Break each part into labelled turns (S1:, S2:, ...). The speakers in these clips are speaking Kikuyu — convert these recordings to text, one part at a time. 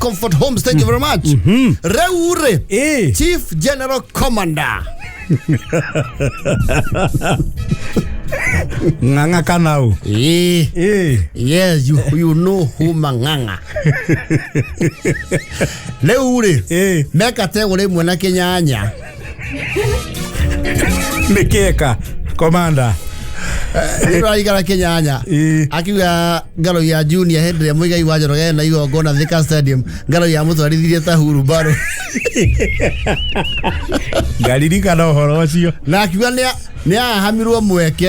S1: Comfort Homes, thank you very much. Rĩu rĩ, Chief General Commander
S2: Ng'ang'a kana ũ?
S1: Ĩĩ. Yes, you know who Mang'ang'a. Rĩu rĩ, me kategore ĩmwe na kĩnyanya.
S2: Nĩ kĩeka komanda.
S1: Nĩtũraikara kĩnyanya. Akiuga ngaro ya junior hĩndĩ ĩrĩa Mũigai wa Njoroge na igongona Thika Stadium, ngaro ya mũtwarithirie ta hurumbarũ.
S2: Ngaririkana ũhoro ũcio.
S1: Na akiuga nĩ ahamirwo mweke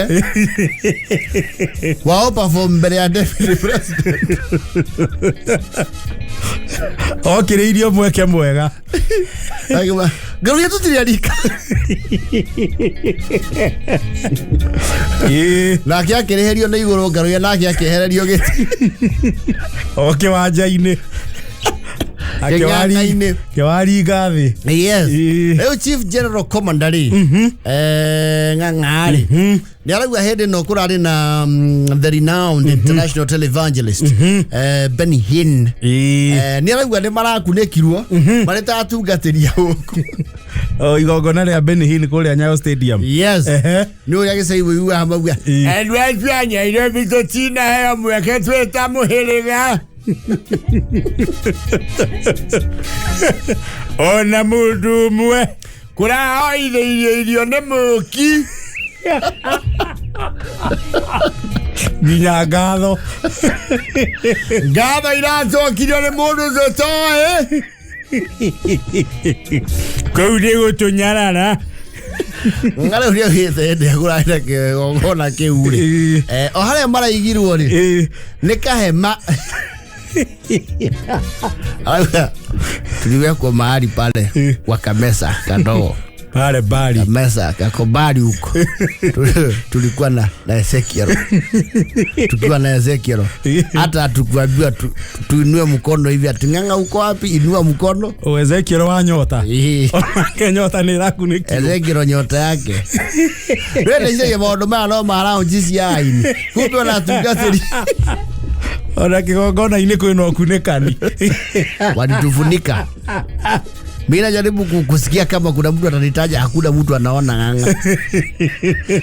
S1: wa gũ perform mbere ya deputy president.
S2: Okĩrĩirio mweke mwega.
S1: Akiuga, ngaro ya tũtirĩ arika. Nake akĩrĩhĩrio nĩ igũrũ, ngaro ya nake akĩehererio gĩtĩ.
S2: O kĩwanja-inĩ.
S1: Kĩng'ang'a-inĩ.
S2: Akĩwaringa thĩ.
S1: Yes. Rĩu Chief General Commander rĩ, Ng'ang'a rĩ, nĩ arauga hĩndĩ ĩno kũrarĩ na the renowned international televangelist Benny Hinn. Nĩ arauga nĩ marakunĩkirwo marĩ ta atungatĩri a gũkũ.
S2: O igongona rĩa Benny Hinn kũrĩa Nyayo Stadium.
S1: Yes. Nĩ ũrĩa gĩcai wĩiguaga mauga, andũ acio a Nyairobi tũtinaheo mweke twĩ ta mũhĩrĩga.
S2: Ona mũndũ ũmwe
S1: kũrahoithĩirio irio nĩ mũki.
S2: Nginya ngatho.
S1: Ngatho iracokirio nĩ mũndũ tũtoĩ.
S2: Kũu nĩ gũtũnyarara.
S1: Ng'arĩu nĩ augĩte hĩndĩ ĩrĩa kũrarĩ na kĩgongona kĩu rĩ, o harĩa maraigirwo rĩ, nĩ kahema. Arauga tuliwekwo mahali pale kwa kamesa kadogo.
S2: Pale bali.
S1: Kamesa kako mbali huko. Tulikuwa na Ezekiel. Tukiwa na Ezekiel. Hata hatukuambiwa tuinue mkono hivi ati Ng'ang'a uko wapi, inua mkono.
S2: O Ezekiel wa nyota.
S1: Ĩĩ.
S2: Onake nyota nĩ ĩrakunĩkirwo.
S1: Ezekiel nyota yake. Rĩu ndeciria maũndũ maya no ma lounge cia aini. Kumbe ona atungatĩri.
S2: Ona kĩgongona-inĩ kwĩna ũkunĩkani.
S1: Walitufunika. Mimi najaribu kusikia kama kuna mtu atanitaja, hakuna mtu anaona Ng'ang'a.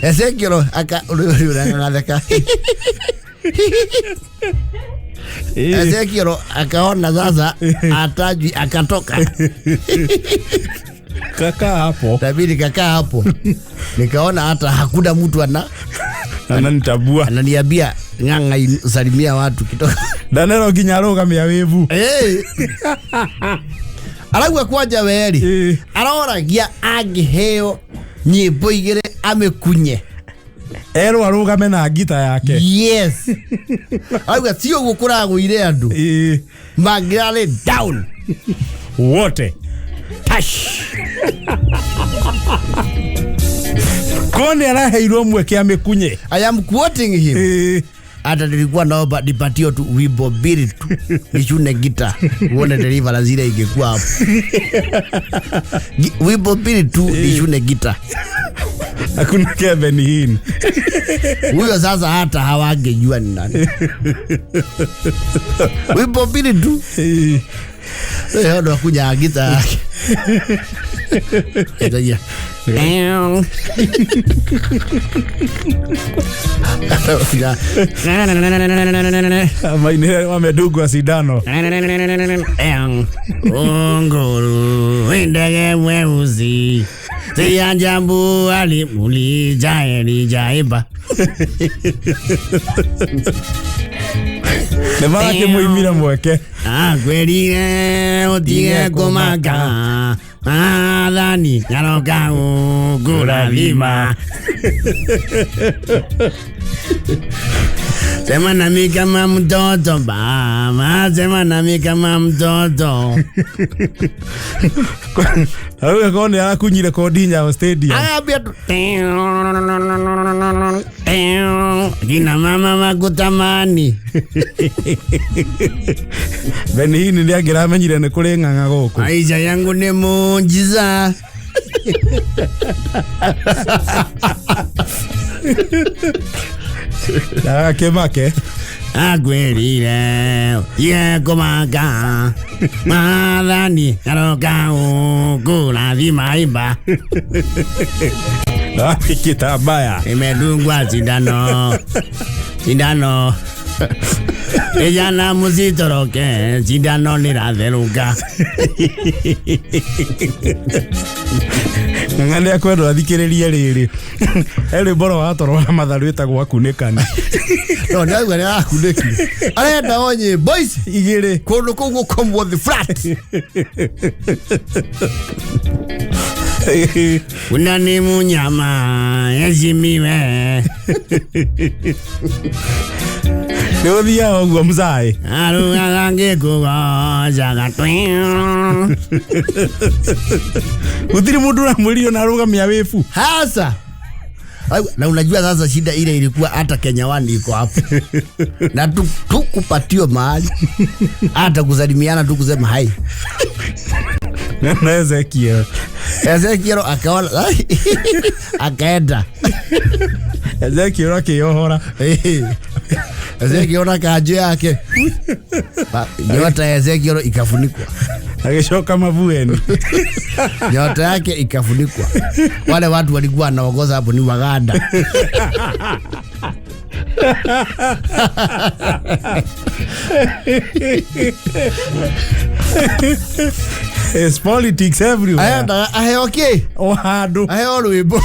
S1: Ezekiel aka unang'ang'atheka. Ezekiel akaona sasa atajwi, akatoka.
S2: Kaka hapo.
S1: Tabidi kakaa hapo. Nikaona hata hakuna mtu
S2: ananitabua.
S1: Ananiambia Ng'ang'a salimia watu kitoka.
S2: Ndanero nginya arũgamia wĩvu.
S1: Arauga kwanja weri. Aroragia angĩheo nyĩmbo igĩrĩ amĩkunye.
S2: Erwo arũgame na ngita yake.
S1: Yes. Arauga ti ũguo kũragũire andũ. Mangĩrarĩ down.
S2: Wote.
S1: Tash.
S2: Kone araheirwo mweke amĩkunye.
S1: I am quoting him. Hata nilikuwa naomba nipatio tu wimbo mbili tu nichune gita uone deliverance ile ingekuwa hapo. Wimbo mbili tu nichune gita.
S2: Hakuna Kevin Hinn.
S1: Huyo sasa hata hawangejua ni nani. Wimbo mbili tu. Ndo akuja gita yake. Itaja.
S2: Mainire wamedungwa sindano.
S1: Ongoro ndege mweusi tia jambo alimulijae lijaimba.
S2: Nĩ marakĩmũimire mweke.
S1: Akwĩrire ũtige kũmaka Maathani nyaroka gũkũrathima. Sema nami kama mtoto baba, sema nami kama mtoto.
S2: Arauga korwo nĩ arakunyire kodi Nyayo Stadium.
S1: Arambia tu. Kina mama makutamani.
S2: Benny Hinn nĩ angĩramenyire nĩ kũrĩ ng'ang'a gũkũ.
S1: Maisha yangu ni muujiza.
S2: Ndagakĩmake.
S1: Akwĩrire ye kũmaka mathani aroka kũrathima imba.
S2: Kitambaya.
S1: Imedungwa sindano sindano, vijana musitoroke, sindano nĩratherũka.
S2: Ng'ang'a nĩ akwendwo athikĩrĩrie rĩrĩ. He rwĩmbo rwa watoro wa matha rwĩtagwo akunĩkani.
S1: No nĩauga nĩ arakunĩkire, arenda o nyĩmbo ici
S2: igĩrĩ.
S1: Kũndũ kũu gũkomwo thĩ flat. Una ni munyama heshimiwe.
S2: Nĩ ũthiaga ũguo mzaĩ.
S1: Arugaga ngĩkũgocaga twi.
S2: Gũtirĩ mũndũ ũramwĩrire na arũgamia wĩbu.
S1: Hasa. Na unajua sasa shida ile ilikuwa hata Kenya One iko hapo na tukupatio mahali hata kusalimiana tu kusema hai.
S2: Na Ezekiel.
S1: Ezekiel akaona akaenda.
S2: Ezekiel akĩyohora.
S1: Ezekiel na kanjũ yake. Nyota ya Ezekiel ikafunikwa.
S2: Agĩcoka mabueni.
S1: Nyota yake ikafunikwa. Wale watu walikuwa wanaongoza hapo ni Waganda.
S2: It's politics everywhere.
S1: Aenda aheo kĩ?
S2: O handũ.
S1: Aheo rwĩmbo.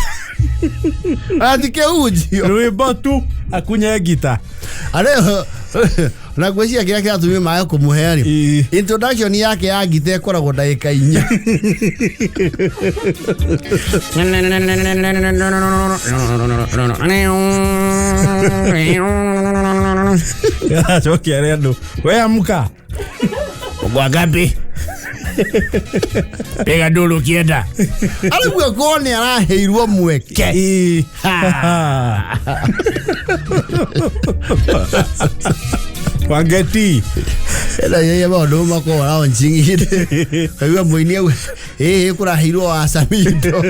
S1: Atike unjio.
S2: Rwĩmbo tu akunye ngita.
S1: Areo na ngwĩciria kĩrĩa kĩratũmire maĩ kũmũhe rĩ, introduction yake ya ngita ĩkoragwo ndagĩka 4.
S2: Acokia arĩa andũ. We amka.
S1: Uko ngapi? Piga nduru ukienda. Arauga korwo nĩ araheirwo mweke.
S2: Ĩĩ. Wangeti.
S1: Ena yeye maũndũ makoragwo launching-inĩ. Kaigua mũini auga, ĩĩ kũraheirwo wa Samido.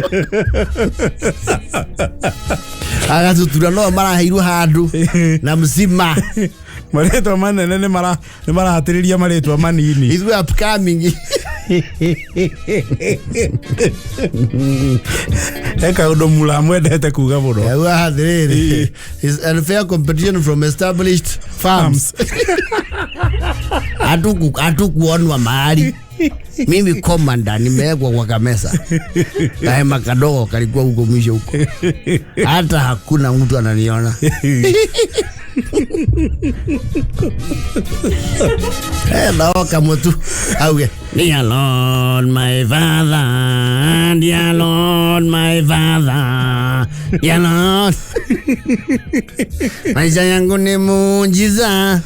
S1: Agatutura no maraheirwo handũ na mzima.
S2: Marĩtwa manene nĩ marahatĩrĩria marĩtwa manini.
S1: Ithuĩ upcoming.
S2: He kaũndũ mũramwendete kuga mũno.
S1: Auga atĩrĩrĩ, is unfair competition from established farms. Hatukuonwa mahali. Mimi komanda nimewekwa kwa kamesa. Kahema kadogo kalikuwa huko mwisho huko. Hata hakuna mtu ananiona. Naoka mtu auge. Dear Lord my father, dear Lord my father, dear Lord. Maisha yangu ni muujiza.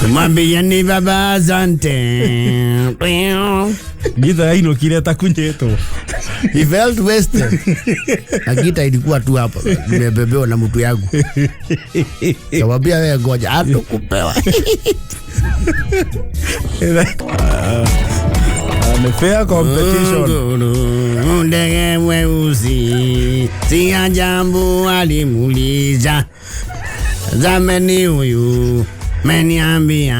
S1: Mwambie ni baba asante.
S2: Gita yainũkire ta kunyĩtwo.
S1: He felt wasted. Na gita ilikuwa tu hapa, nimebebewa na mtu yangu. Kamwambia wewe ngoja, hatukupewa.
S2: Ni fair competition.
S1: Ndege mweusi si ajabu alimuuliza, zameni huyu meniambia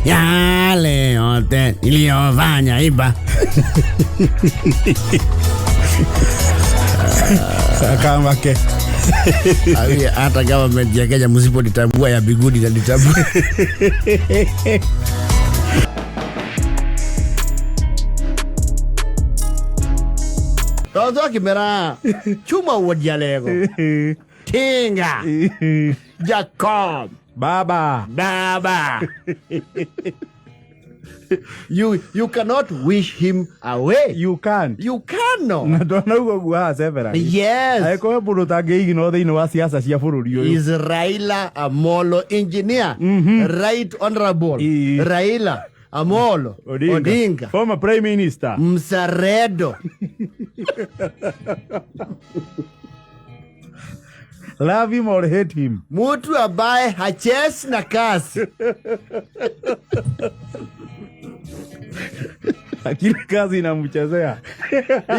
S1: yale yote niliyofanya. Iba.
S2: Akamake.
S1: Hata government ya Kenya msiponitambua ya mbinguni inanitambua. Toto akimera chuma uodialego. Tinga. Jacob.
S2: Baba.
S1: Baba. You cannot wish him away.
S2: You can.
S1: You cannot.
S2: Na ndonauga ũguo haha severally.
S1: Yes.
S2: Angĩkorwo he mũndũ ũtangĩiginwo thĩinĩ wa siasa cia bũrũri ũyũ.
S1: Is Raila Amolo engineer. Right Honorable Raila Amolo
S2: Odinga.
S1: Odinga.
S2: Former Prime Minister.
S1: Msaredo.
S2: Love him or hate him.
S1: Mtu ambaye hachesi na kasi.
S2: Lakini kazi inamchezea.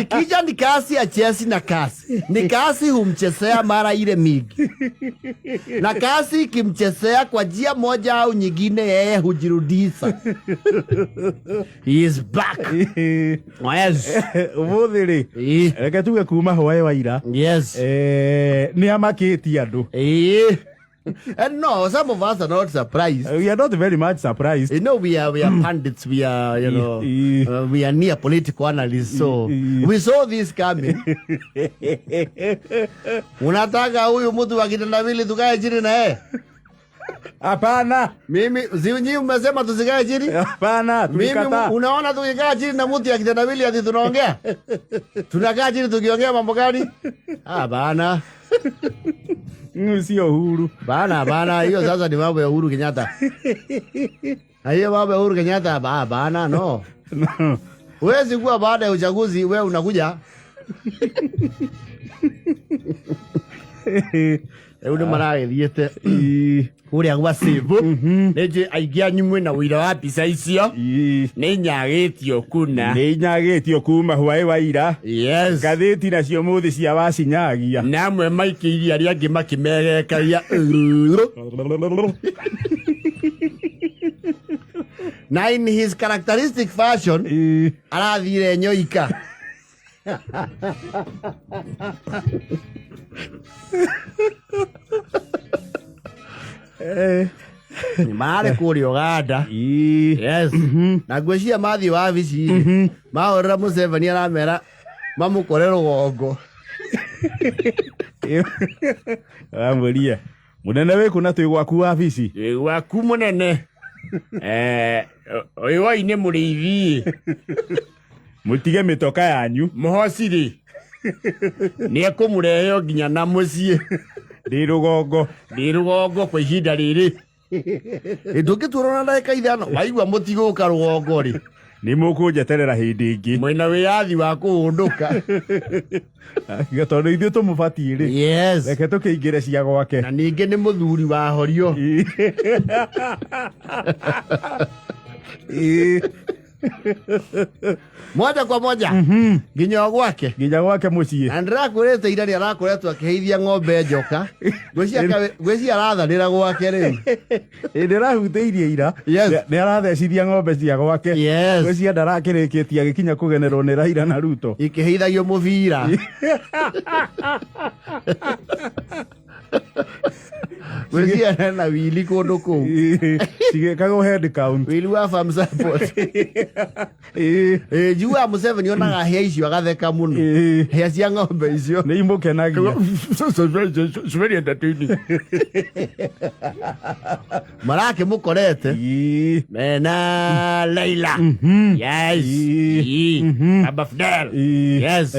S1: Ikija ni kasi achezi na kasi, ni kasi humchezea mara ile mingi, na kasi ikimchezea kwa njia moja au nyingine, yeye hujirudisha. He is back. Yes.
S2: Ũmũthĩ rĩ, reke tuge kuma hwaĩ wa ira, nĩ amakĩtie andũ.
S1: And no, some of us are not surprised.
S2: We are not very much surprised.
S1: We are pundits. We are, we are near political analysts. So we saw this coming. Unataka huyu mtu wa kitendawili tukae chini na yeye?
S2: Hapana.
S1: Mimi si nyinyi mmesema tusikae chini?
S2: Hapana,
S1: Mimi
S2: tulikataa.
S1: unaona tukikaa chini na mtu ya kitendawili ati tunaongea? Tunakaa chini tukiongea mambo gani? Ah, bana.
S2: Sio Uhuru.
S1: Bana bana, hiyo sasa ni mambo ya Uhuru Kenyatta. Na hiyo mambo ya Uhuru Kenyatta bana no.
S2: No.
S1: Huwezi kuwa baada ya uchaguzi wewe unakuja. Rĩu nĩ maragĩthiĩte kũrĩa gwa Sĩvũ. Nĩ njũĩ aingĩ anyu mwĩna ũira wa mbica icio. Nĩ nyagĩtio kuna.
S2: Nĩ inyagĩtio kuma hwaĩ wa ira.
S1: Yes.
S2: Ngathĩti nacio mũthĩ cia wacinyagia.
S1: Na amwe maikĩirie arĩa angĩ makĩmegekagia. Na in his characteristic fashion arathire nyoika. Nĩ marĩ kũrĩa Uganda. Yes. Na ngwĩciria mathiĩ wabici rĩ, mahũrĩra Museveni aramera mamũkore rũgongo.
S2: Amwĩrie mũnene wĩkũ na twĩ gwaku wabici.
S1: Wĩ gwaku mũnene. Ũyũ wai nĩ mũrĩithi.
S2: Mũtige mĩtoka yanyu.
S1: Mũhoci rĩ, nĩ ekũmũrehe nginya na mũciĩ.
S2: Ndĩ rũgongo.
S1: Ndĩ rũgongo kwa ihinda rĩrĩ. Ndũngĩtuona na ndagĩka 5 waigua mũtigũka rũgongo rĩ.
S2: Nĩ mũkũnjeterera hĩndĩ ĩngĩ.
S1: Mwĩna wĩyathi wa kũhũndũka.
S2: Tondũ ithuĩ tũmũbatiĩ rĩ.
S1: Yes.
S2: Reke tũkĩingĩre cia gwake.
S1: Na ningĩ nĩ mũthuri wa horio. Moja kwa moja nginya o gwake.
S2: Nginya gwake mũciĩ.
S1: Na ndĩrakwĩrĩte ira nĩ arakoretwo akĩheithia ng'ombe njoka. Ngwĩciria arathanĩra gwake rĩu.
S2: Ĩ ndĩrahutĩirie ira.
S1: Yes.
S2: Nĩ arathecithia ng'ombe cia gwake.
S1: Yes.
S2: Ngwĩciria ndarakĩrĩkĩtie agĩkinya kũgenerwo nĩ Raila na Ruto.
S1: Ikĩheithagio mũbira. Ngwĩciria na wili kũndũ kũu.
S2: Cigĩkagwo head count.
S1: Wili wa farm support. Ĩ njiguaga Museveni onaga hĩa icio agatheka mũno. Hĩa cia ng'ombe icio.
S2: Nĩ imũkenagia.
S1: It's very entertaining. Marakĩmũkorete mena Leila. Yes. Baba Fidel. Yes.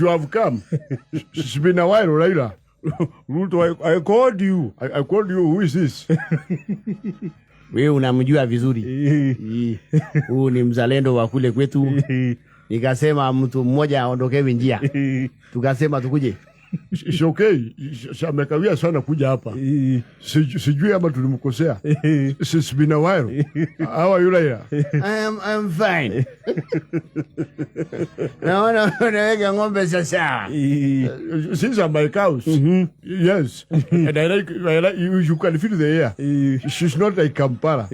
S3: You have come. It's been a while, Raila.
S2: Ruto, I called you.
S3: I called you. Who is this?
S1: Wewe unamjua vizuri. Huyu ni mzalendo wa kule kwetu. Nikasema mtu mmoja aondokewe njia. Tukasema tukuje.
S3: It's okay. Amekawia sana kuja hapa. Sijui ama tulimkosea. It's been a while. How are you, Raila?
S1: I'm fine. Naona unaweka ng'ombe sasa.
S3: These are my cows. Yes. And I like you can feel the air. She's not like Kampala.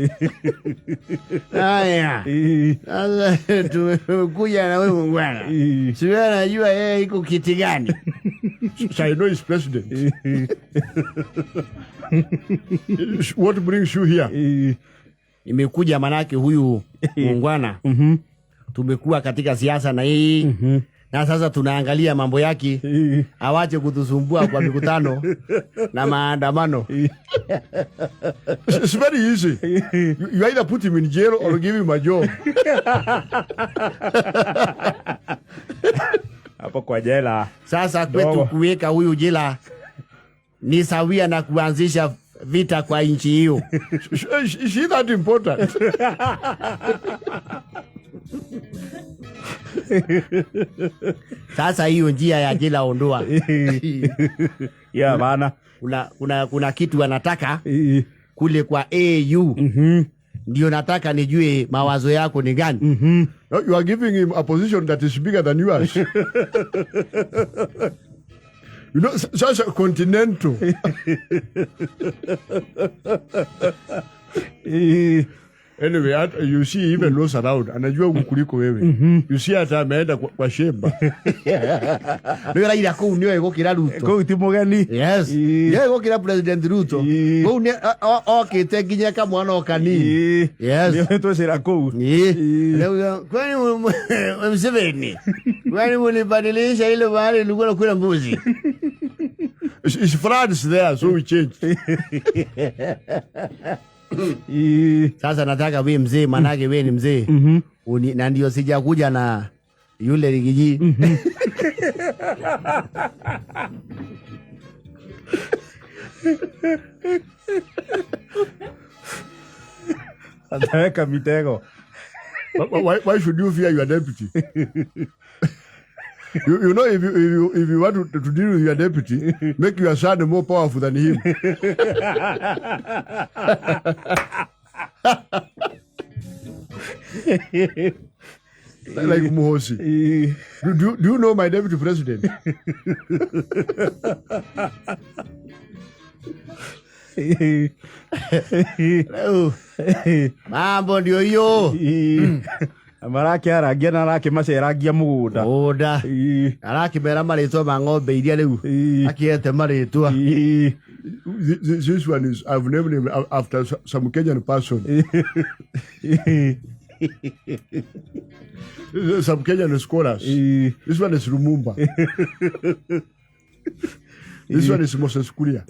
S1: Haya. Sasa tumekuja na wewe bwana. Sio anajua yeye iko kiti gani.
S3: So I know he's president. What brings you here?
S1: Nimekuja manake huyu muungwana tumekuwa katika siasa na yeye na sasa tunaangalia mambo yake, awache kutusumbua kwa mikutano na maandamano.
S3: It's very easy. You either put him in jail or give him a job.
S2: Hapo kwa jela.
S1: Sasa kwetu
S2: Dogo.
S1: kuweka huyu jela ni sawia na kuanzisha vita kwa nchi hiyo.
S3: Is she that important?
S1: Sasa hiyo njia ya jela ondoa.
S2: Ya bana.
S1: Kuna kitu anataka kule kwa AU. Ndio nataka nijue mawazo yako ni gani.
S3: No, you are giving him a position that is bigger than yours. Sasa continental. Anyway, you see even knows around. Anajua huku kuliko wewe. You see hata ameenda kwa shamba.
S1: Nĩ Raila kũu nĩoĩ gũkĩra Ruto.
S2: Kũu ti mũgeni.
S1: Yes. Nĩoĩ gũkĩra President Ruto. Kũu nĩ okĩte nginya kamwana o kanini. Yes.
S2: Nĩoĩ twĩcĩra kũu.
S1: Rĩu, kwani Museveni, kwani mulibadilisha ile mahali ilikuwa nakula mbuzi?
S3: It's France there, so we changed.
S1: Sasa nataka we mzee, manake we ni mzee. Na ndio sijakuja na yule Riggy G.
S2: Ataweka mitego.
S3: Why should you fear your deputy? You know, if you want to deal with your deputy, make your son more powerful than him. Like Muhosi. Do you know my deputy president?
S1: Mambo ndio hiyo.
S2: Marakĩarangia na arakĩmacerangia mũgũnda.
S1: Mũgũnda. Arakĩmera marĩtwa ma ng'ombe iria rĩu akĩete marĩtwa.
S3: This one is, I've named him after some Kenyan person. Some Kenyan scholars. This one is Lumumba. This one is Moses Kuria.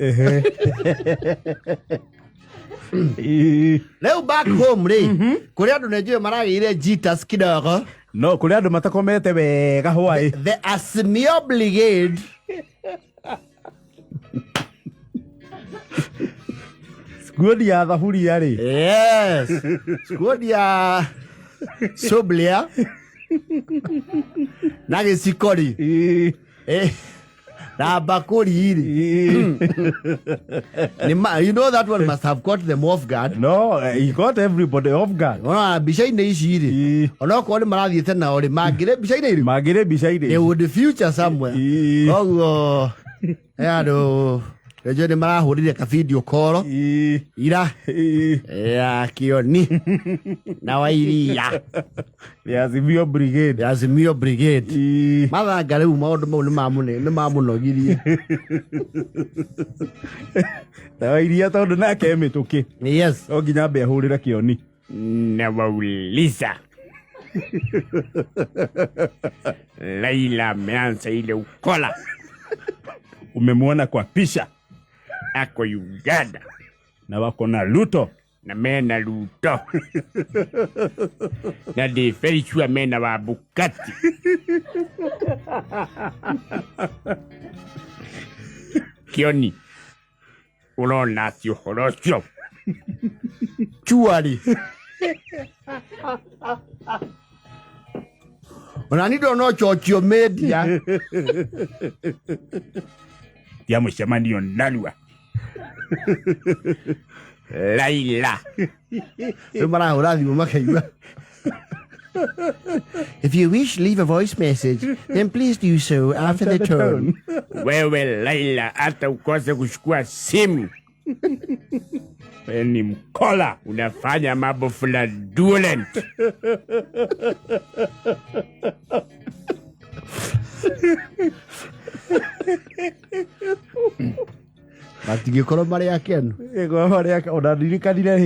S1: Leo back home rĩ, kũrĩ andũ nĩnjũĩ maragĩire jitters kidogo.
S2: No, kũrĩ andũ matakomete wega hwaĩ.
S1: The Azimio Brigade.
S2: Squad ya thaburia rĩ.
S1: Yes. Squad ya Soblia. Na gĩciko rĩ. Na bakuri rĩ. You know that one must have caught them off guard.
S2: No, he got everybody off guard.
S1: Ona mbica-inĩ ici rĩ. Onokorwo nĩ marathiĩte nao rĩ, mangĩrĩ mbica-inĩ rĩ.
S2: Mangĩrĩ mbica-inĩ.
S1: They would future somewhere. Koguo, andũ rĩnjũ nĩ marahũrire ka video call. Ira. Ya Kioni. Na Wairia.
S2: The Azimio Brigade.
S1: The Azimio Brigade. Mathanga rĩu maũndũ mau nĩ mamũnogirie.
S2: Na Wairia tondũ nake e mĩtũkĩ.
S1: Yes.
S2: No nginya ambe ahũrĩre Kioni.
S4: Nawauliza. Raila ameanza ile ukola.
S2: Umemwona kwa picha.
S4: Ako Uganda.
S2: Na wako na Ruto.
S4: Na mena Ruto. Na di very sure mena wa Bukati. Kioni. Unaona ati ũhoro ũcio.
S1: Chuari. Ona ni ndona ũcokio media.
S4: Ya mũcemanio narua. Raila.
S1: Rĩu marahũra thimũ makaigua. If you wish, leave a voice message, then please do so after the tone.
S4: Wewe Raila, hata ukose kuchukua simu. Wewe ni mkola, unafanya mambo fraudulent.
S1: Matingĩkorwo marĩ akenu.
S2: Ĩkorwo marĩ akenu. Ona ndirikanire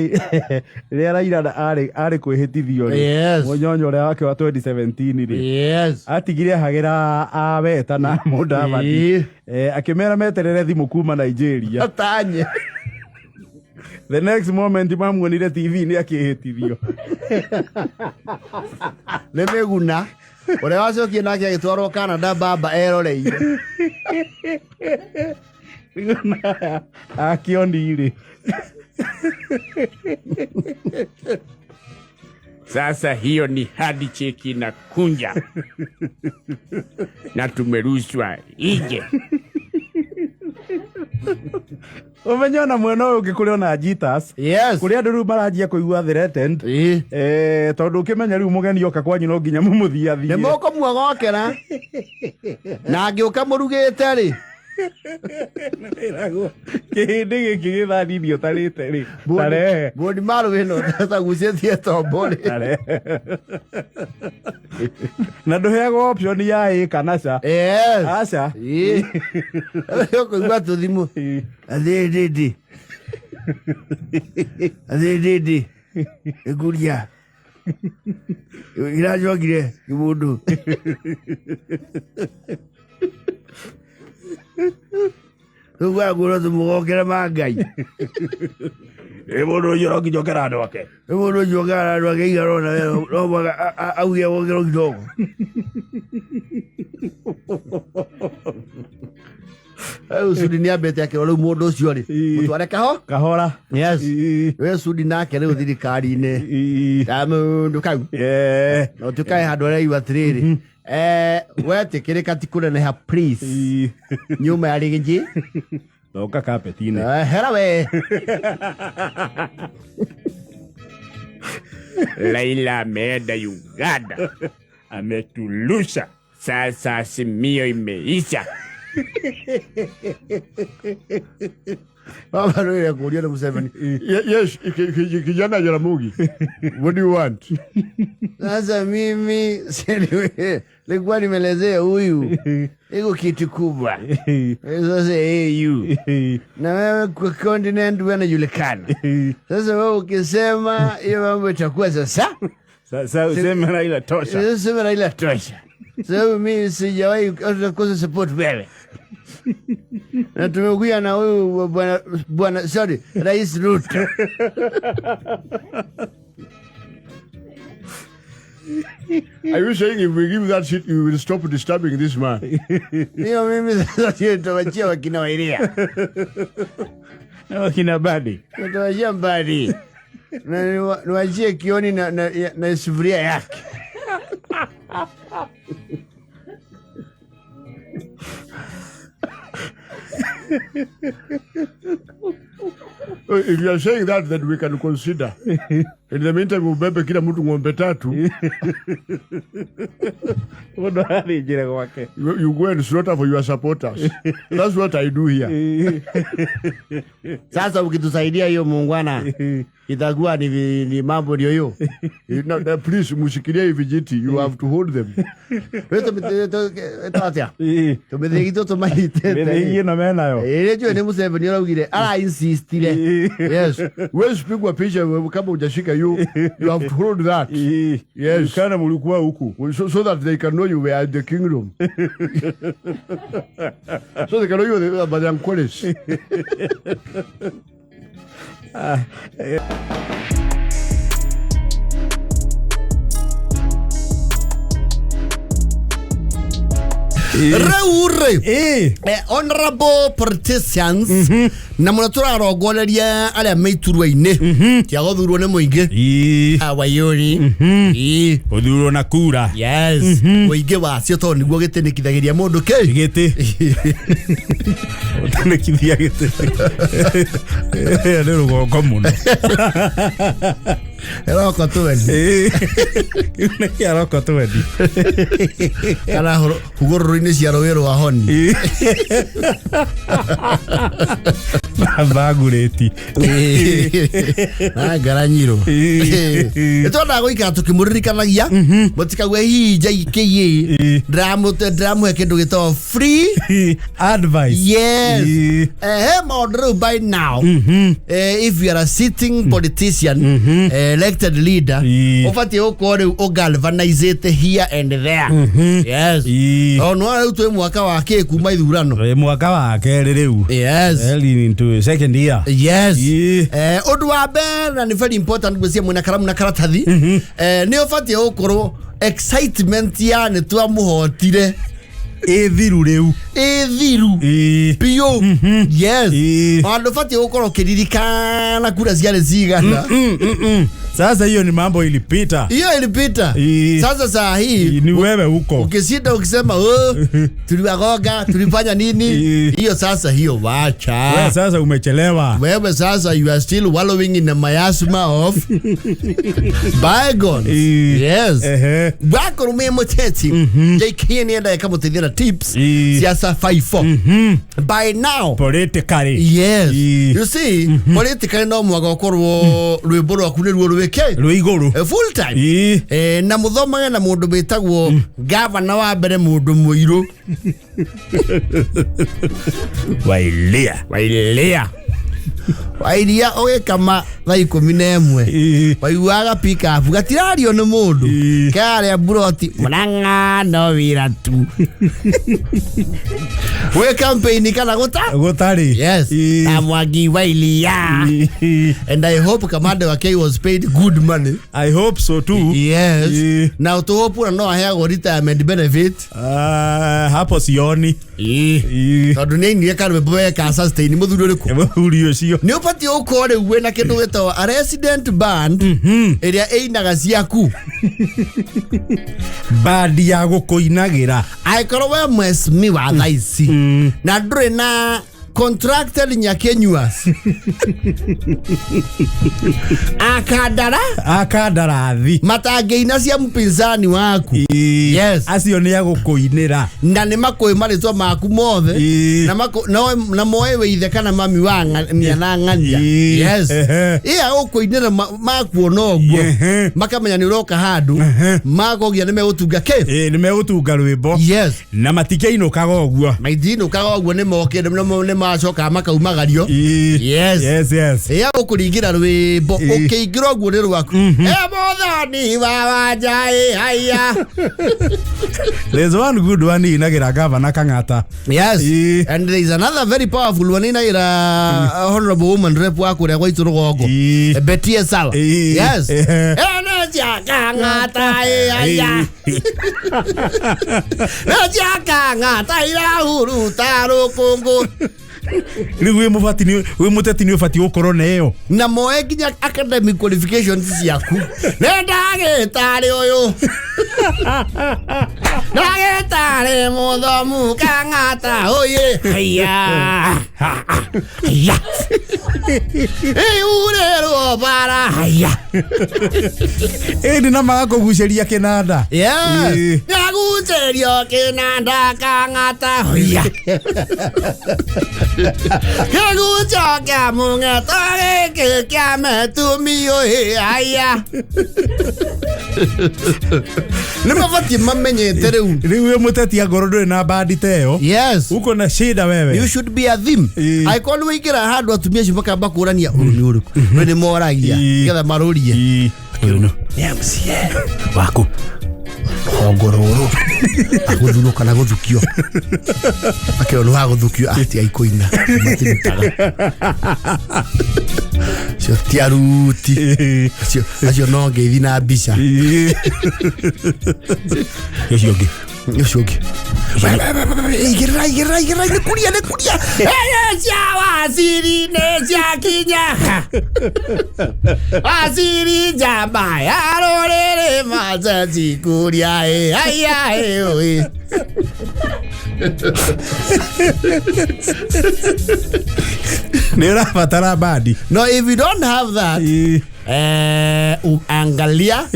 S2: rĩrĩa Raila arĩ kwĩhĩtithio rĩ.
S1: Yes.
S2: Mũnyonyo ũrĩa wake wa 2017 rĩ.
S1: Yes.
S2: Atigire ahagĩra Aweta na Mũdavadi. Akĩmera meterere thimũ kuma Nigeria.
S1: Atanye.
S2: The next moment mamuonire TV nĩ akĩhĩtithio.
S1: Nĩ Mĩguna. Ũrĩa wacokire nake agĩtwarwo Canada baba eroreire.
S2: Akioni rĩ.
S4: Sasa hiyo ni hadi cheki na kunja. Na tumerushwa nje.
S2: Ũmenye ona mwena ũyũ ũngĩ kũrĩ ona jitters.
S1: Yes.
S2: Kũrĩ andũ rĩu maranjia kũigua threatened.
S1: Ĩĩ.
S2: Tondũ ũkĩmenya rĩu mũgeni oka kwanyu no nginya mũmũthiathie.
S1: Nĩ mũkũmuogokera na angĩũka mũrugĩte rĩ.
S2: Ĩragwo, kĩhĩndĩ gĩkĩ gĩthani ũtarĩte rĩ, tarehe.
S1: Bodi maru ĩno tagucĩtie tombo rĩ.
S2: Tarehe. Na ndũheagwo option ya ĩ kana ca.
S1: Yes.
S2: Aca.
S1: Ĩĩ. Ũkũigua tũthimũ. Athĩndĩndĩ. Athĩndĩndĩ. Ĩkuria. Iracokire kĩmũndũ. Rĩu wagũra tũmũgokere ma Ngai.
S2: Ĩ mũndũ ũcio no nginya okera andũ ake.
S1: Rĩu mũndũ ũcio okaga andũ ake igana ũna no mũhaka auge gokerwo kidogo. Rĩu Sudi nĩ ambĩte akĩrwo rĩu mũndũ ũcio rĩ mũtware kaho.
S2: Kahora.
S1: Yes.
S2: Ĩ.
S1: We Sudi nake rĩu thirikari-inĩ
S2: Ĩ.
S1: ya mũndũ kau.
S2: Eh.
S1: Na ũtuĩkae handũ araigua atĩrĩrĩ, wetĩkĩrĩka ti kũneneha please.
S2: Ĩ.
S1: Nyuma ya rĩngĩ.
S2: Thonga kapeti-inĩ.
S1: Hera we.
S4: Laila ameenda Uganda, ametulusha. Sasa Azimio imeisha.
S1: Baba rĩrĩa kũrio nĩ Museveni.
S3: Yes, kijana Jaramogi. What do you want?
S1: Sasa mimi nilikuwa nimelezea huyu iko kitu kubwa. Sasa AU na wewe kwa continent wewe unajulikana. Sasa wewe ukisema hiyo mambo itakuwa sasa.
S2: Sasa useme Raila tosha.
S1: Sasa sema Raila tosha. Sababu mimi sijawahi hata kukosa support wewe. Na tumekuja na huyu bwana sorry, Rais Ruto.
S3: Are you saying if we give that seat, you will stop disturbing this man?
S1: Hiyo mimi sasa sio nitawachia wakina Wairia.
S2: Na wakina Badi.
S1: Nitawachia Mbadi. Na niwachie Kioni na sufuria yake.
S3: If you are saying that, then we can consider. In the meantime, ubebe kila mtu ng'ombe tatu.
S2: Mũndũ arathĩnjĩra gwake.
S3: You go and slaughter for your supporters. That's what I do here.
S1: Sasa ukitusaidia hiyo muungwana itakuwa ni mambo ndio hiyo.
S3: No, no, please, mushikilie hivi vijiti. You have to hold them.
S1: Atia. Tumithigito tumanyitĩte.
S2: Mĩthĩgi ĩno menayo.
S1: Ĩĩ njũĩ nĩ Museveni ũraugire ara insistire. Yes.
S3: Huwezi pigwa picha wewe kama hujashika you have to hold that. Yes.
S2: Kana mulikuwa huku.
S3: So that they can know you were at the kingdom. So they can know you were the Banyankores.
S1: Rĩu rĩ
S2: Ĩ.
S1: Honorable politicians na mũno tũrarongoreria arĩa me iturwa-inĩ tia gũthurwo nĩ mũingĩ.
S2: Ĩ.
S1: Awayuri. Ĩ.
S2: Gũthurwo na kura.
S1: Yes. Mũingĩ wacio tondũ nĩguo gĩtĩnĩkithagĩria mũndũ kĩ.
S2: Gĩtĩ. Ũtanĩkithia gĩtĩ. Nĩ rũgongo mũno.
S1: Roko twendi.
S2: Kĩu nĩ kĩa roko twendi.
S1: Kana hũgũrũrũ-inĩ cia rũĩ rwa Honi.
S2: Thangurĩti.
S1: Na ngaranyirwo. Nĩ twendaga gũikara tũkĩmũririkanagia mũtikague hihi JKA ndĩramũhe kĩndũ gĩtagwo free
S2: Advice.
S1: Yes. He maũndũ rĩu by now. If you are a sitting politician, elected leader, ũbatiĩ gũkorwo rĩu ũgalvanizĩte here and there. Yes. O no rĩu twĩ mwaka wa kĩ kuma ithurano.
S2: Twĩ mwaka wa kerĩ rĩu.
S1: Yes.
S2: Heading into second year.
S1: Yes. Ũndũ wa mbere na nĩ very important gwĩcia mwĩna karamu na karatathi. Nĩ ũbatiĩ gũkorwo excitement ya nĩ twamũhotire
S2: Ĩthiru rĩu.
S1: Ĩthiru. Biũ. Yes. Ona ndũbatiĩ gũkorwo ũkĩririkana kura ciarĩ cigana.
S2: Sasa hiyo ni mambo ilipita.
S1: Hiyo ilipita. Sasa saa hii
S2: ni wewe huko.
S1: Ukishinda ukisema oh, tuliwagoga, tulifanya nini? Hiyo sasa hiyo wacha.
S2: Wewe sasa umechelewa.
S1: Wewe sasa you are still wallowing in the miasma of bygones. Yes. Wakorwo mwĩ mũteti JK nĩendaga ĩkamũteithia na tips cia survival by now.
S2: Politically.
S1: Yes. You see, politically no mwaka ũkorwo rwĩmbo rwaku nĩruo rwĩke
S2: rwĩ igũrũ
S1: full time. Na mũthomage na mũndũ wĩtagwo gavana wa mbere mũndũ mũirũ
S2: Wailia.
S1: Wailia. Wairia ũgĩkama thaa 11 waiguaga pikabu gatirario nĩ mũndũ karĩa mburoti mũrang'a no wĩra tu wĩ campaign kana
S2: gũtarĩ.
S1: Yes. Na Mwangi Wairia. And I hope Kamande wa K was paid good money.
S2: I hope so too.
S1: Yes. Na ũtũhũpura no aheagwo retirement benefit.
S2: Hapo sioni.
S1: Tondũ nĩ ainire karwĩmbo weka sustain mũthuri ũrĩkũ?
S2: Mũthuri ũcio.
S1: Nĩ ũbatiĩ gũkorwo rĩu wĩna kĩndũ gĩtagwo a resident band ĩrĩa ĩinaga ciaku.
S2: Band ya gũkũinagĩra.
S1: Angĩkorwo we mheshimiwa thaa ici na ndũrĩ na contracted nyakenyuas akandara
S2: akandarathi
S1: matangĩina cia mpinzani waku. Yes.
S2: Acio nĩ agũkũinĩra
S1: na nĩ makũĩ marĩtwa maku mothe na moe wĩ ithe kana mami wa ng'ania na ng'ania. Yes. Ĩ agũkũinĩra makuona ũguo makamenya nĩ ũroka handũ makogia nĩ megũtunga kĩ
S2: nĩ megũtunga rwĩmbo.
S1: Yes.
S2: Na matikĩinũkaga ũguo.
S1: Matinũkaga ũguo nĩ mokĩte nĩ macokaga makaumagario. Yes.
S2: Yes, yes.
S1: Ĩ agũkũringĩra rwĩmbo ũkĩingĩra ũguo nĩ rwaku. Ĩ mũthoni wa wanja ĩ haiya.
S2: There's one good one inagira gavana Kang'ata.
S1: Yes. And there is another very powerful one inagira honorable woman rep wa kũrĩa gwa itũ rũgongo. Betty Esala. Yes. Ena cia Kang'ata ĩ haiya. Na cia Kang'ata irahuruta rũkũngũ.
S2: Rĩu wĩ mũbati wĩ mũteti nĩ ũbatiĩ gũkorwo na ĩyo.
S1: Na moe nginya academic qualifications ciaku. Nĩ ndagĩtarĩ ũyũ. Ndagĩtarĩ mũthomu Kang'ata oye. Haiya. Haiya. Ĩurĩrwo bara haiya.
S2: Ĩndĩ na magakũgucĩria kĩnanda.
S1: Yes. Nĩagucĩrio kĩnanda Kang'ata oya. Kĩguco kĩa mũng'eto gĩkĩ kĩa mĩtumio ĩ haiya. Nĩ mabatiĩ mamenyete rĩu.
S2: Rĩu wĩ mũteti angorwo ndũrĩ na bandi ta ĩyo.
S1: Yes.
S2: Uko na shida wewe.
S1: You should be a theme. Angĩkorwo nĩ waingĩra handũ atumia acio makamba kũrania ũyũ nĩ ũrĩkũ. We nĩ moragia nĩgetha marũrie.
S2: Ũyũ nĩ MCA waku.
S1: Rũhongo rũrũ agũthurwo kana gũthukio akĩrwo nĩ wagũthukio ati aikũina matirutaga acio ti aruti acio no ngeithi na mbica
S2: ũcio ũngĩ
S1: ũcio ũngĩ igĩrĩra igĩrĩra igĩrĩra nĩ kũria nĩ kũria cia waziri nĩ ciakinya waziri njamba ya rũrĩrĩ maceci kũria ĩ haiya ĩ ũĩ.
S2: Nĩ ũrabatara bandi.
S1: No, if you don't have that, angalia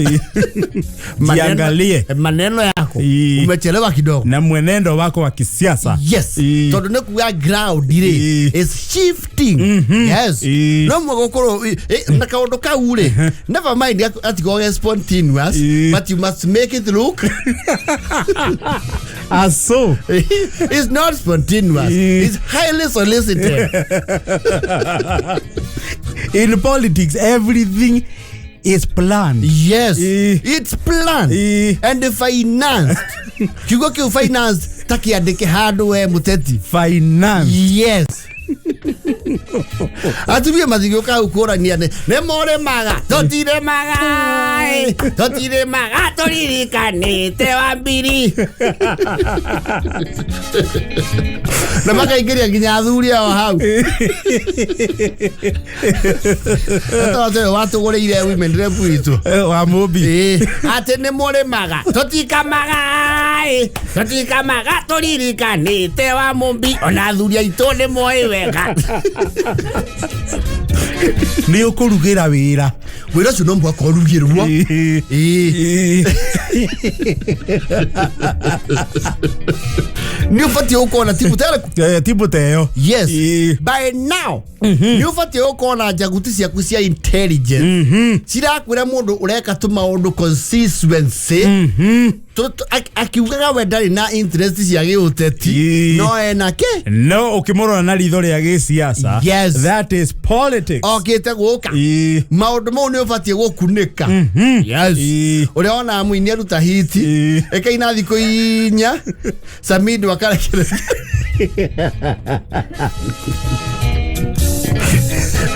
S2: jiangalie
S1: maneno yako umechelewa kidogo
S2: na mwenendo wako wa kisiasa.
S1: Yes. Tondu nĩ kuga ground rĩ is shifting. Yes. No mũgũkorwo na kaũndũ kau rĩ never mind atigoge spontaneous but you must make it look
S2: as so.
S1: It's not spontaneous. It's highly solicited.
S2: In politics, everything is planned.
S1: Yes. It's planned. And financed. Kiugo kĩu financed takiandĩke handũ we mũteti.
S2: Finance.
S1: Yes. Atumia matigĩũka hau kũrania nĩ mũrĩmaga tũtirĩmaga ĩ, tũtirĩmaga tũririkanĩte wa mbiri na makaingĩria nginya athuri ao hau tondũ watũgũrĩire women rep witũ.
S2: Wa Mũmbi.
S1: Ĩĩ, atĩ nĩ mũrĩmaga tũtikamaga ĩ, tũtikamaga tũririkanĩte wa Mũmbi ona athuri aitũ nĩ moĩ wega.
S2: Nĩ ũkũrugĩra wĩra.
S1: Wĩra ũcio no mũhaka ũrugĩrwo. Ĩĩ. Nĩ ũbatiĩ gũkorwo na timu terĩkũ?
S2: Timu ta ĩyo.
S1: Yes.
S2: Ĩĩ.
S1: By now nĩ ũbatiĩ gũkorwo na njaguti ciaku cia intelligence cirakwĩra mũndũ ũreka tũmaũndũ constituency akiugaga we ndarĩ na interest cia gĩũteti.
S2: Ĩĩ.
S1: No ena kĩ?
S2: No ũkĩmũrora na ritho rĩa gĩsiasa,
S1: Yes.
S2: that is politics.
S1: Okĩte gũka.
S2: Ĩĩ.
S1: Maũndũ mau nĩ ũbatiĩ gũkunĩka. Yes.
S2: Ĩĩ.
S1: Ũrĩa wonaga mũini aruta hiti
S2: Ĩĩ.
S1: ĩkaina thikũ 4 Samido akarekereria.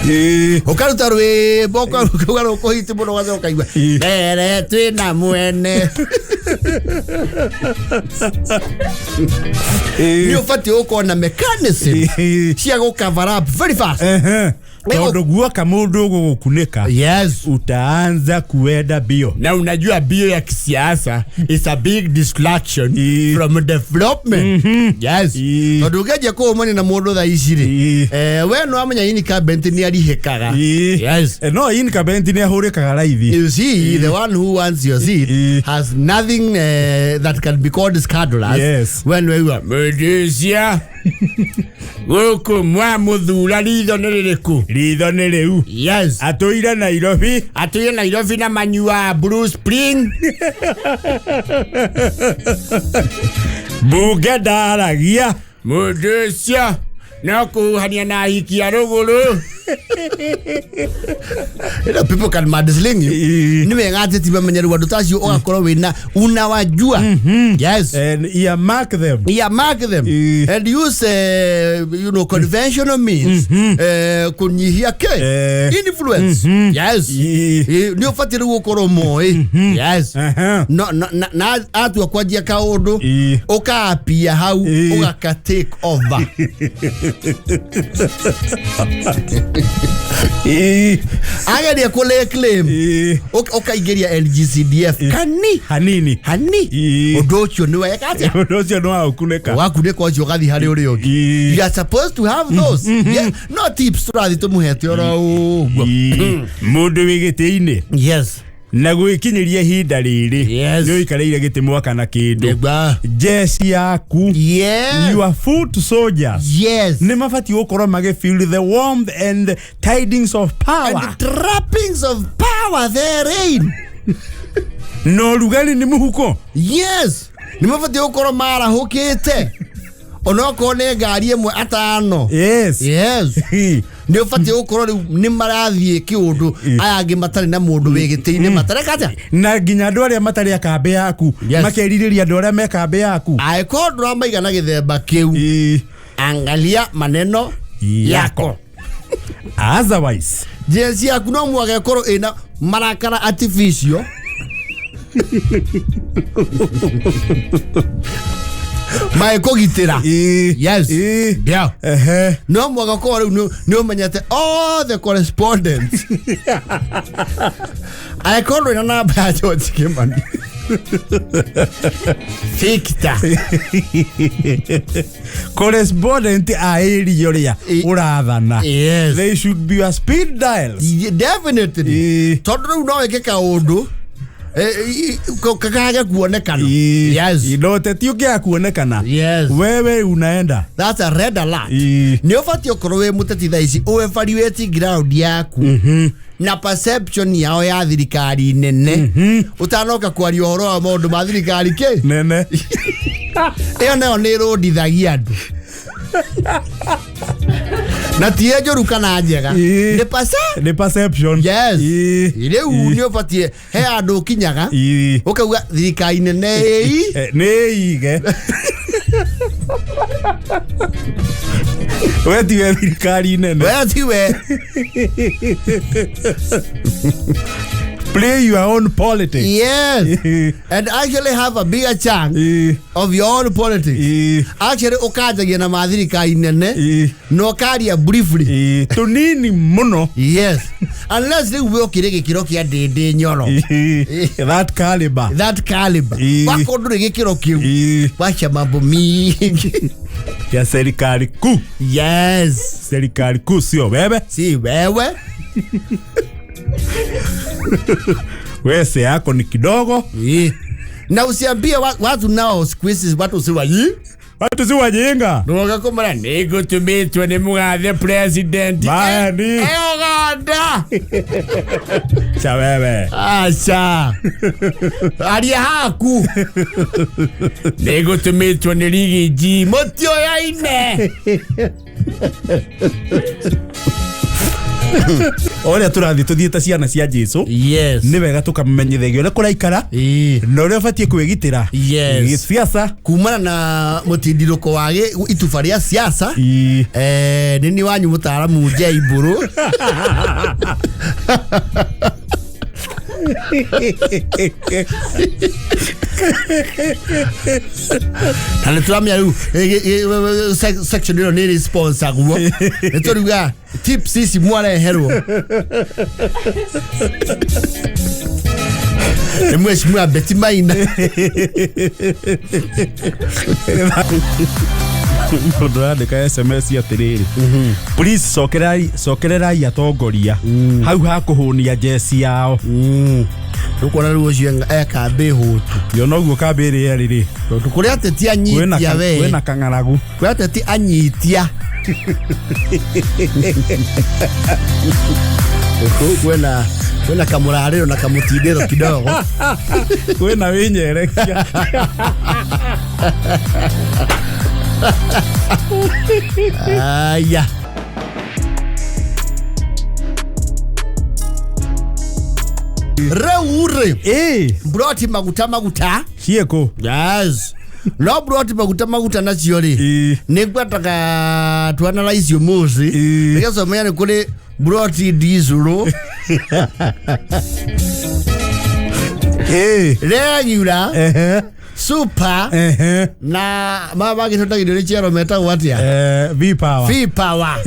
S2: Ĩĩ.
S1: Ũkaruta rwĩmbo ũkauga rũkũhiti mũno ũgacoka ũkaigua
S2: Ĩĩ.
S1: mbere twĩna mwene. Nĩ ũbatiĩ gũkorwo na mechanism
S2: Ĩĩ.
S1: cia gũ cover up very fast.
S2: Ehe. Tondũ guoka mũndũ ũgũgũkunĩka,
S1: Yes.
S2: utaanza kuenda bio.
S4: Na unajua bio ya kisiasa is a big distraction
S2: Ĩĩ.
S1: from development. Yes.
S2: Ĩĩ.
S1: Tondũ ũngĩanjia kũũmania na mũndũ thaa ici rĩ,
S2: Ĩĩ.
S1: we no amenya incumbent nĩ arihĩkaga.
S2: Ĩĩ.
S1: Yes.
S2: No incumbent nĩ ahũrĩkaga raithi.
S1: You see, the one who wants your seat
S2: Ĩĩ.
S1: has nothing that can be called scandalous.
S2: Yes.
S1: When we were
S4: Mũndũcia gũkũ mwamũthura ritho nĩ rĩrĩkũ?
S2: Ritho nĩ rĩu.
S1: Yes.
S2: Atũire Nairobi.
S4: Atũire Nairobi na manyua Blue Spring.
S2: Mbunge ndaragia.
S4: Mũndũ ũcio no kũhuhania na ahiki a rũgũrũ.
S1: You know, people can mudslink you.
S2: Ĩĩ.
S1: Nĩ wega atĩ ti mamenye rĩu andũ ta acio ũgakorwo wĩna unawajua. Yes.
S2: And earmark them.
S1: Yeah, mark them.
S2: Ĩĩ.
S1: And use you know, conventional means kũnyihia ke influence. Yes.
S2: Ĩĩ.
S1: Ĩĩ, nĩ ũbatiĩ rĩu gũkorwo moĩ. Yes.
S2: Aha.
S1: No, no, na atua kwanjia kaũndũ
S2: Ĩĩ.
S1: ũkaapia hau
S2: Ĩĩ.
S1: ũgaka take over.
S2: Ĩĩ.
S1: Ageria kũ lay claim,
S2: Ĩĩ.
S1: ũkaingĩria NGCDF kani
S2: Hanini.
S1: hani.
S2: Ĩĩ.
S1: Ũndũ ũcio nĩ weka atĩa?
S2: Ũndũ ũcio nĩ waũkunĩka.
S1: Wakunĩka ũcio ũgathiĩ harĩ ũrĩa ũngĩ.
S2: Ĩĩ.
S1: You are supposed to have those. Yeah. No tips tũrathiĩ tũmũhete oro ũguo.
S2: Ĩĩ. Mũndũ wĩ gĩtĩ-inĩ
S1: Yes.
S2: na gwĩkinyĩria ihinda rĩrĩ,
S1: Yes.
S2: nĩ ũikarĩire gĩtĩ mwaka na kĩndũ,
S1: Nĩguo.
S2: jeshi yaku,
S1: Yes.
S2: your foot soldiers,
S1: Yes.
S2: nĩ mabatiĩ gũkorwo magĩ feel the warmth and tidings of power.
S1: And the trappings of power therein.
S2: Na ũrugarĩ nĩ mũhuko.
S1: Yes. Nĩ mabatiĩ gũkorwo marahũkĩte onokorwo nĩ ngari ĩmwe atano.
S2: Yes.
S1: Yes. Nĩ ũbatiĩ gũkorwo rĩu nĩ marathiĩ kĩũndũ aya angĩ matarĩ na mũndũ wĩ gĩtĩ-inĩ matareka atĩa.
S2: Na nginya andũ arĩa matarĩ a kambĩ yaku
S1: Yes.
S2: makerirĩria andũ arĩa me kambĩ yaku.
S1: Angĩkorwo ndũramaiga na gĩthemba kĩu,
S2: Ĩĩ.
S1: angalia maneno yako.
S2: Otherwise,
S1: Jezi yaku no mwaka ĩkorwo ĩna marakara artificial maĩkũgitĩra.
S2: Ĩĩ.
S1: Yes.
S2: Ĩĩ.
S1: Yeah.
S2: Ehe.
S1: No mwaka korwo rĩu nĩ ũmenyete all the correspondents, angĩkorwo ndũrĩ na namba ya George Kimani, Victor.
S2: Correspondent a area ũrĩa ũrathana,
S1: Yes.
S2: they should be your speed dials.
S1: Definitely.
S2: Ĩĩ.
S1: Tondũ rĩu no wĩke kaũndũ kakage kuonekana.
S2: Ĩĩ.
S1: Yes.
S2: Na ũteti ũngĩaga kuonekana,
S1: Yes.
S2: wewe unaenda.
S1: That's a red alert.
S2: Ĩĩ.
S1: Nĩ ũbatiĩ ũkorwo wĩ mũteti thaa ici ũ evaluate ground yaku na perception yao ya thirikari nene ũtanoka kwaria ũhoro wa maũndũ ma thirikari kĩ
S2: nene.
S1: Ĩyo nayo nĩ ĩrũndithagia andũ na ti ĩ njũru kana njega.
S2: Ĩĩ.
S1: Nĩ perce
S2: Nĩ perception.
S1: Yes.
S2: Ĩĩ.
S1: Rĩu nĩ ũbatiĩ he andũ ũkinyaga
S2: Ĩĩ.
S1: ũkauga thirikari nene ĩi
S2: Nĩ ige. We tiwe thirikari nene.
S1: We tiwe.
S2: Play your own politics.
S1: Yes. And actually have a bigger chunk of your own politics. Actually ũkanjagia na mathirikari nene na ũkaria briefly.
S2: Tunini muno.
S1: Yes. Unless rĩu we ũkĩrĩ gĩkĩro kĩa Ndĩndĩ Nyoro.
S2: That caliber.
S1: That caliber. Wakorwo ndũrĩ gĩkĩro kĩu. Wacha mambo mingi.
S2: Ya serikali kuu.
S1: Yes.
S2: Serikali kuu sio wewe.
S1: Si wewe.
S2: Wese yako ni kidogo.
S1: Na usiambie watu nao siku hizi watu si waji.
S2: Watu si wajinga.
S4: Nuoga kumara nĩngũtũmĩtwo nĩ mũgathe president.
S2: Bani.
S4: Uganda.
S2: Cha wewe.
S1: Acha. Aria haku.
S4: Nĩngũtũmĩtwo nĩ Rigiji. Mũtioyaine.
S2: Oria tũrathiĩ tũthiĩte ciana cia Jesu.
S1: Yes.
S2: Nĩ wega tũkamenyithagia ũrĩa kũraikara na ũrĩa ũbatiĩ kwĩgitĩra.
S1: Yes.
S2: Gĩsiasa.
S1: Kumana na mũtindirũko wa ituba rĩa siasa. Nĩ niĩ wanyu mũtaaramu J Mbũrũ. Na nĩ tũramenya rĩu section ĩno nĩ ĩrĩ sponsor guo. Nĩ tũruga tips ici mwareherwo. Nĩ mheshimiwa Betty Maina.
S2: Mũndũ arandĩka SMS atĩrĩrĩ, please cokererai atongoria hau ha kũhũnia jeci yao.
S1: Ũkuona rĩu ũcio e kambĩ hũtu.
S2: Yo noguo kambĩ ĩrĩa ĩrĩ rĩ.
S1: Tondũ kũrĩ ateti anyitia we.
S2: Kwĩna kang'aragu.
S1: Kũrĩ ateti anyitia. Kwĩna kamũrarĩro na kamũtindĩro kidogo.
S2: Kwĩna wĩnyerekia.
S1: Aya. Rĩu rĩ. Mburoti maguta maguta.
S2: Ciĩkũ?
S1: Yes. No mburoti maguta maguta nacio rĩ. Nĩ ngwendaga tuanalyze ũmũthĩ. Nĩgetha ũmenye nĩ kũrĩ mburoti diesel. Regular. Super. Na maya mangĩtũtagithio nĩ Chiaro metagwo atĩa?
S2: V power.
S1: V power.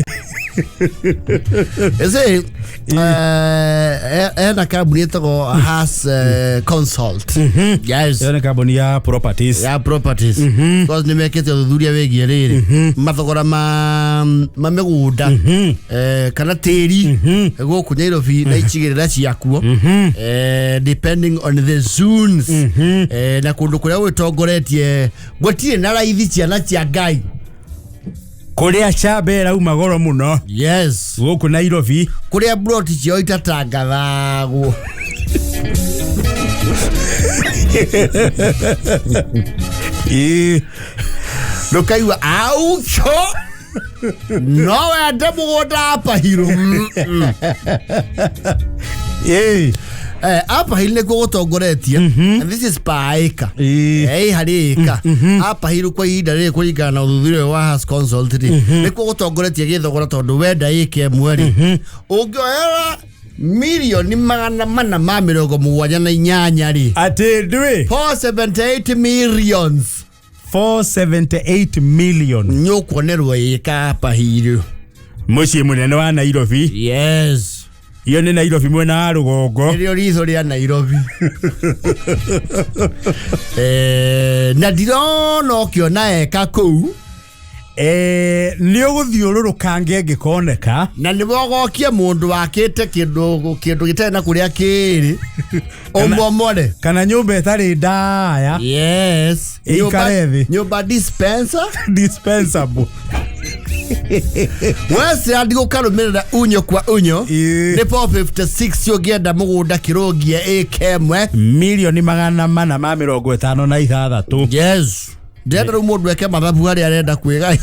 S1: Ese ena kambuni ĩtagwo Has Consult. Yes.
S2: Ĩyo nĩ kambuni ya properties.
S1: Ya properties. Because nĩ mekĩte ũthuthuria wĩgiĩ rĩrĩ mathogora ma mĩgũnda kana tĩri gũkũ Nairobi na icigĩrĩra ciakuo, depending on the zones, na kũndũ kũrĩa gwĩtongoretie gũtirĩ na raithi ciana cia Ngai.
S2: Kũrĩa Chambera ĩrauma goro mũno.
S1: Yes.
S2: Gũkũ Nairobi.
S1: Kũrĩa mburoti ciao itatangathagwo. Ndũkaigua aucho no wende mũgũnda Upper Hill. Upper Hill nĩkuo gũtongoretie. And this is per acre. Harĩ acre. Upper Hill kwa ihinda rĩrĩ kũringana na ũthuthuria wa Has Consult rĩ, nĩkuo gũtongoretie gĩthogora tondũ wenda ĩka ĩmwe rĩ, ũngĩoera milioni 478 rĩ.
S2: Atĩ ndwĩ?
S1: 478 millions.
S2: 478 million.
S1: Nĩ ũkuonerwo ĩka Upper Hill.
S2: Mũciĩ mũnene wa Nairobi.
S1: Yes.
S2: Iyo nĩ Nairobi mwena wa rũgongo.
S1: Nĩrĩo ritho rĩa Nairobi. Na ndirona ũkĩona eka kũu.
S2: Nĩ ũgũthiũrũrũka ngĩngĩkoneka.
S1: Na nĩ wogokie mũndũ wakĩte kĩndũ gĩtarĩ na kũrĩa kĩrĩ. Ũmomore.
S2: Kana nyũmba ĩtarĩ ndaya.
S1: Yes.
S2: Ĩikare thĩ.
S1: Nyũmba dispenser.
S2: Dispensable.
S1: Westland gũkarũmĩrĩra unyo kwa unyo. Nĩ 456 ũngĩenda mũgũnda kĩrũngie ĩka ĩmwe.
S2: Milioni 456.
S1: Yes. Ndĩrenda rĩu mũndũ eke mathabu harĩa arenda kwĩgaya.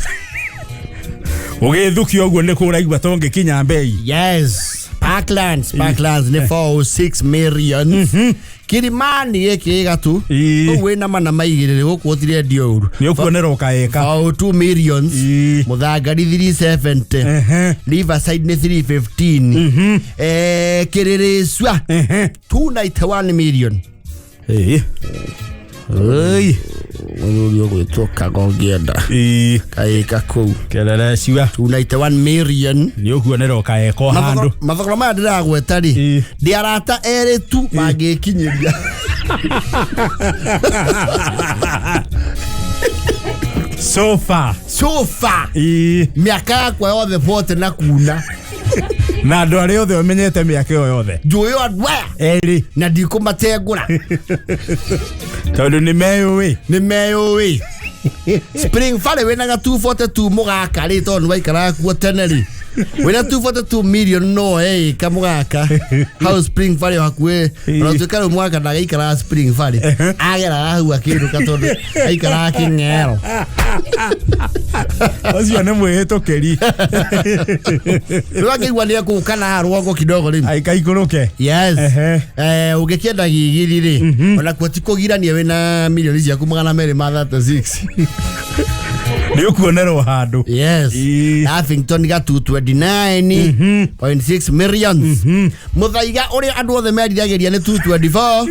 S2: Ũgĩthukio ũguo nĩ kũraigua tũngĩkinya mbei.
S1: Yes. Parklands, Parklands nĩ 406 million. Kilimani gĩkĩ gatu
S2: Ĩĩ.
S1: kũu wĩna mana maigĩrĩre gũkũ gũtirendio ũru.
S2: Nĩ ũkuonerwo kaĩka.
S1: 2 millions.
S2: Ĩĩ.
S1: Mũthangari 370.
S2: Ehe.
S1: Riverside nĩ 315. Kĩrĩrĩcua
S2: Ehe.
S1: 291 million.
S2: Ĩĩ. Ĩĩ.
S1: Mũthuri ũgwĩtwo Kago ngĩenda
S2: Ĩĩ.
S1: kaĩka kũu
S2: Kĩrĩrĩcua.
S1: 291 million.
S2: Nĩ ũkuonerwo kaĩka o handũ.
S1: Mathogora maya ndĩragweta rĩ,
S2: Ĩĩ.
S1: ndĩ arata erĩ tu mangĩkinyĩria.
S2: So far.
S1: So far
S2: Ĩĩ.
S1: mĩaka yakwa yothe bote na kuna
S2: Na andũ arĩa othe ũmenyete mĩaka ĩyo yothe.
S1: njũĩ andũ aya
S2: Erĩ.
S1: na ndikũmatengũra.
S2: Tondũ nĩ meyũĩ.
S1: Nĩ meyũĩ. Spring Valley wĩna ga 242 mũgaka rĩ, tondũ nĩ waikaraga kuo tene rĩ, wĩna 242 million no ĩka mũgaka hau Spring Valley hakuhĩ. Ona tuĩka rĩu mũgaka ndagaikaraga Spring Valley, ageraga hau akĩinũka tondũ aikaraga Kĩng'ero.
S2: Ũcio nĩ mwĩhĩtũkĩri.
S1: Rĩu angĩigua nĩ ekũũka na rwongo kidogo rĩ.
S2: Aikaikũrũke.
S1: Yes.
S2: Ehe.
S1: Ũngĩkĩenda gigiri rĩ, ona kuo ti kũgirania wĩna milioni ciaku 236.
S2: Nĩ ũkuonerwo handũ.
S1: Yes.
S2: Ĩĩ.
S1: Lavington ga 229.6 millions. Muthaiga ũrĩa andũ othe meriragĩria nĩ 224,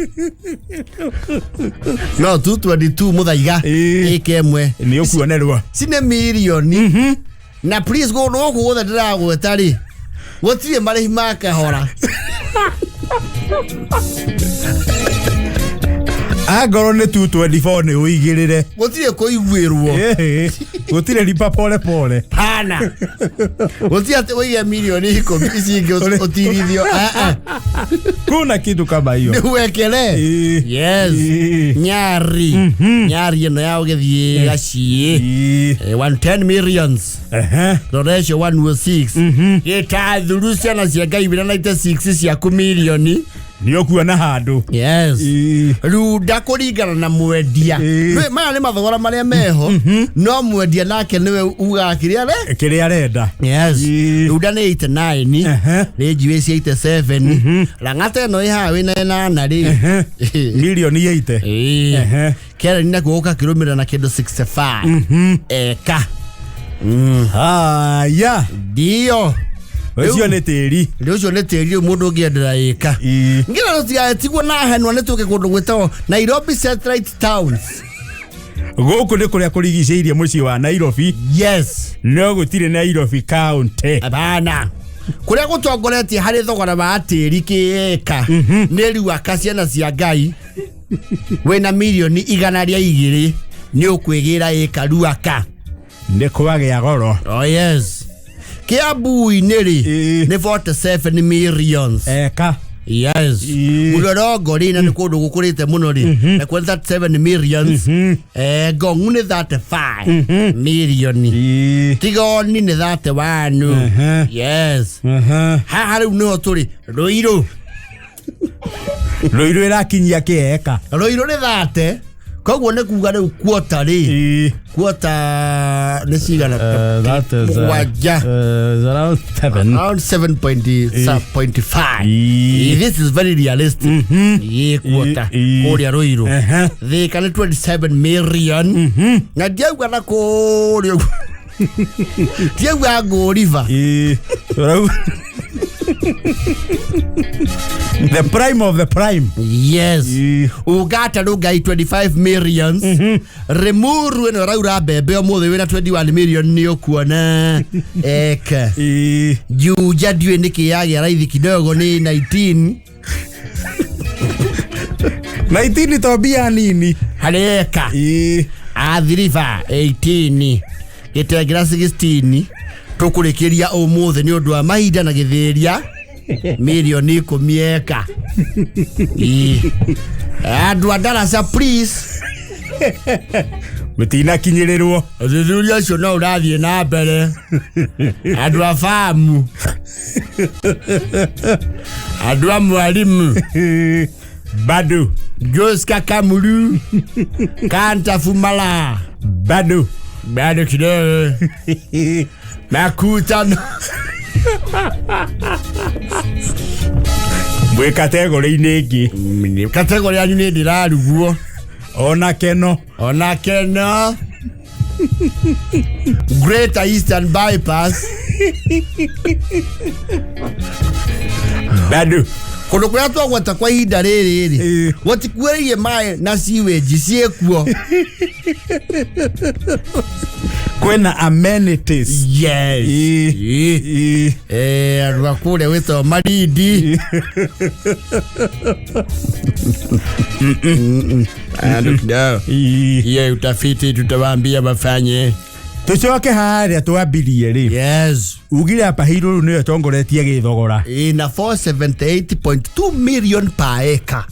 S1: no 222 Muthaiga.
S2: Ĩĩ.
S1: Ĩka ĩmwe.
S2: Nĩ ũkuonerwo.
S1: Cine mirioni. Na please, gũkũ gũkũ guothe ndĩragweta rĩ, gũtirĩ marĩhi ma kahora.
S2: Angorwo nĩ 224 nĩ ũigĩrĩre.
S1: Gũtirĩ kũiguĩrwo.
S2: Ĩĩ. Gũtirĩ lipa pole pole.
S1: Hana, gũtirĩ atĩ ũige milioni 10 ici ingĩ ũtirithio. Ah, ah.
S2: Kuna kitu kama hiyo.
S1: Nĩ wekere.
S2: Ĩĩ.
S1: Yes.
S2: Ĩĩ.
S1: Nyari, Nyari ĩno ya ũgĩthiĩ gaciĩ.
S2: Ĩĩ.
S1: 110 millions.
S2: Ehe.
S1: Roresho 106. Gĩtathuru, ciana cia Ngai, wĩna 96 ciaku milioni.
S2: Nĩ ũkuona handũ.
S1: Yes.
S2: Ĩĩ.
S1: Runda kũringana na mwendia.
S2: Ĩĩ.
S1: Maya nĩ mathogora marĩa meho, no mwendia nake nĩwe ugaga kĩrĩa re
S2: Kĩrĩa arenda.
S1: Yes.
S2: Ĩĩ.
S1: Runda nĩ 89.
S2: Ehe.
S1: Rĩnji wĩ 87. Lang'ata ĩno ĩ haha wĩna ĩnana rĩ.
S2: Milioni 80.
S1: Ĩĩ.
S2: Ehe.
S1: Karen nakuo gũkakĩrũmĩrĩra na kĩndũ 65 eka.
S2: Haya.
S1: Ndio.
S2: Ũcio nĩ tĩri.
S1: Rĩu ũcio nĩ tĩri. Rĩu mũndũ ũngĩendera ĩka
S2: Ĩĩ.
S1: ngira tũtigatigwo na henwa nĩ tũke kũndũ gwĩtagwo Nairobi Satellite Towns.
S2: Gũkũ nĩ kũrĩa kũrigicĩirie mũciĩ wa Nairobi.
S1: Yes.
S2: No gũtirĩ Nairobi County.
S1: Abana, kũrĩa gũtongoretie harĩ thogora wa tĩri kĩĩka nĩ Ruaka. Ciana cia Ngai, wĩna milioni 102 nĩ ũkwĩgĩra ĩka Ruaka.
S2: Nĩ kwagĩa goro.
S1: Oh yes. Kiambu-inĩ rĩ,
S2: Ĩĩ.
S1: nĩ 47 millions.
S2: Eka.
S1: Yes.
S2: Ĩĩ.
S1: Mũrorongo rĩ, na nĩ kũndũ gũkũrĩte mũno rĩ, na kwa 37 millions. Ngong'u nĩ 35 milioni.
S2: Ĩĩ.
S1: Tigoni nĩ 31. Yes.
S2: Ehe.
S1: Haha rĩu nĩho tũrĩ Rũirũ.
S2: Rũirũ ĩrakinyia kĩeka.
S1: Rũirũ nĩ 30, koguo nĩ kuga rĩu kuota rĩ,
S2: Ĩĩ.
S1: kuota nĩ cigana? Mũgwanja.
S2: Around 7.
S1: Around 7.5.
S2: Ĩĩ.
S1: This is very realistic. Ĩ kuota
S2: Ĩĩ.
S1: kũrĩa Rũirũ.
S2: Ehe.
S1: Thika nĩ 27 million, na ndiauga na kũrĩa ũguo, ndiauga ngũriba.
S2: Ĩĩ. Rĩu the prime of the prime.
S1: Yes.
S2: Ĩĩ.
S1: Ugata Rungai 25 millions. Rimuru ĩno ĩraura mbembe ũmũthĩ, wĩna 21 million nĩ ũkuona eka.
S2: Ĩĩ.
S1: Juja ndiũĩ nĩkĩ yagĩa raithi kidogo, nĩ 19.
S2: 19 to mbia nini.
S1: Harĩ eka.
S2: Ĩĩ.
S1: Athi River 18, Gĩtengera 16. Tũkũrĩkĩria ũmũthĩ nĩ ũndũ wa mahinda na gĩthĩria milioni 10 eka. Ĩĩ. Andũ a ndaraca, please.
S2: Mũtinakinyĩrĩrwo.
S1: Ũthuthuria ũcio no ũrathiĩ na mbere. Andũ a famu, andũ a mwarimu.
S2: Bado.
S1: Joska Kamuru Kanta Fumala.
S2: Bado.
S1: Bado kidogo. Makutano.
S2: Mwĩ kategori-inĩ ĩngĩ.
S1: Kategori yanyu nĩ ndĩrarugwo.
S2: Ona keno.
S1: Ona keno. Greater Eastern Bypass.
S2: Bado.
S1: Kũndũ kũrĩa twagweta kwa ihinda rĩrĩ rĩ, gũtikuĩrĩirie maĩ na sewage ciĩkuo.
S2: Kwĩna amenities.
S1: Yes.
S2: Ĩĩ.
S1: Eh, andũ a kũrĩa gwĩtagwo Malindi. Andũ kidogo. Hiyo utafiti tutawaambia wafanye.
S2: Tucoke harĩa twambirie rĩ.
S1: Yes.
S2: Ugire apa Hiruru nĩyo ĩtongoretie gĩthogora.
S1: Ina 478.2 million per acre.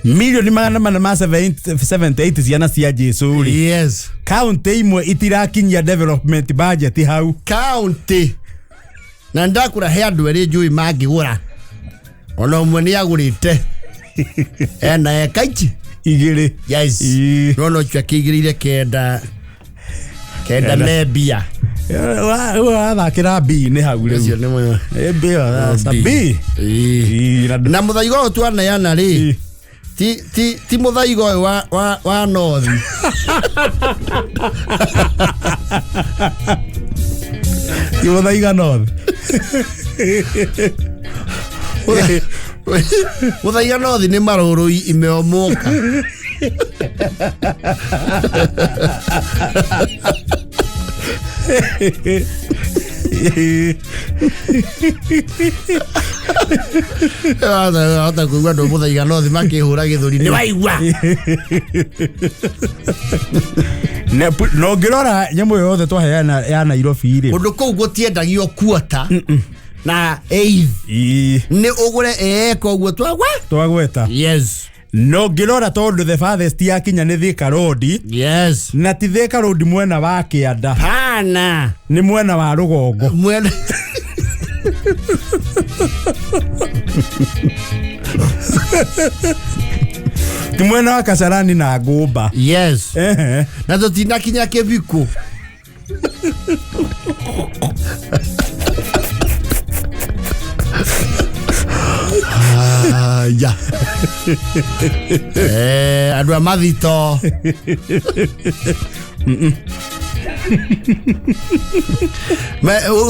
S2: Milioni 478 ciana cia Jesu rĩ.
S1: Yes.
S2: Kaunti imwe itirakinyia development budget hau.
S1: County. Na ndakura he andũ erĩ njũĩ mangĩgũra. Ona ũmwe nĩ agũrĩte. Ena eka ici.
S2: Igĩrĩ.
S1: Yes.
S2: Ĩĩ.
S1: Nona ũcio akĩigĩrĩire kenda. Kenda mebia.
S2: Wathakĩra B nĩ hau
S1: Ũcio
S2: rĩu.
S1: nĩ mwega.
S2: Eh, B wa B.
S1: Ĩĩ.
S2: Ĩĩ, na
S1: Na mũthaiga ũyũ twaneana rĩ,
S2: Ĩĩ.
S1: ti mũthaiga ũyũ wa north.
S2: Ti mũthaiga north.
S1: Mũthaiga north nĩ marũrũi imeomoka. Hota kũigua andũ a mũthaiga north makĩhũra gĩthũri nĩ waigua.
S2: Na ũngĩrora nyamũ ĩyo yothe twaheana ya Nairobi rĩ.
S1: Kũndũ kũu gũtiendagio kuota na eighth.
S2: Ĩĩ.
S1: Nĩ ũgũre eka ũguo twagwa.
S2: Twagweta.
S1: Yes.
S2: Na ũngĩrora tondũ the farthest yakinya nĩ Thika Road.
S1: Yes.
S2: Na ti Thika Road mwena wa kĩanda.
S1: Pana.
S2: Nĩ mwena wa rũgongo.
S1: Mwena.
S2: Ti mwena wa Kasarani na Ngũmba.
S1: Yes.
S2: Ehe.
S1: Na tũtinakinya kĩbikũ. Aya. Eh, andũ a mathito.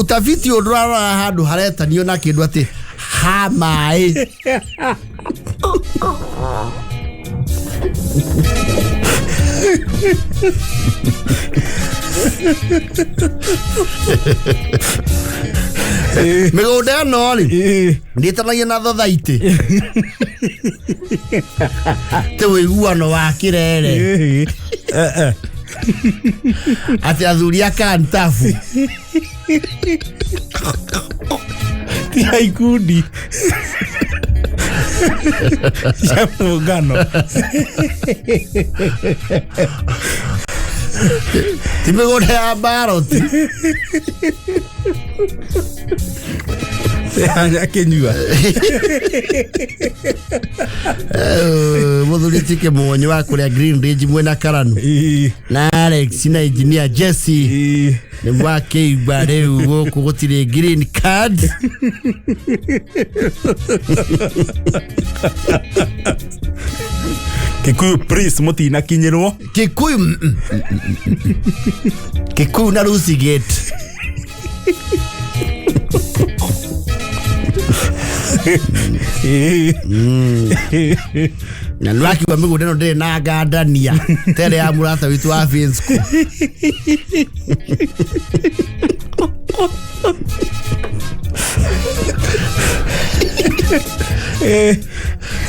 S1: Utafiti ũyũ ndũrarora handũ haretanio na kĩndũ atĩ ha maĩ. Mĩgũnda ĩno rĩ, ndĩtanagia na thothaitĩ. Ti ũiguano wa kĩrere. Atĩ athuri a kantabu.
S2: Ti ya ikundi cia mũngano.
S1: Ti mĩgũnda ya mbaroti.
S2: Ya Nyakinyua.
S1: Mũthuri ti Kĩmuonyo wa kũrĩa Green Ridge mwena Karanu. Na Alex na engineer Jesse. Nĩ mwakĩigua rĩu gũkũ gũtirĩ green card.
S2: Kikuyu priest mũtinakinyĩrwo.
S1: Kikuyu. Kikuyu na Lucy Gate. Na nĩwakiuga mĩgũnda ĩno ndĩrĩ na ngandania tere ya mũrata witũ wa Finsco.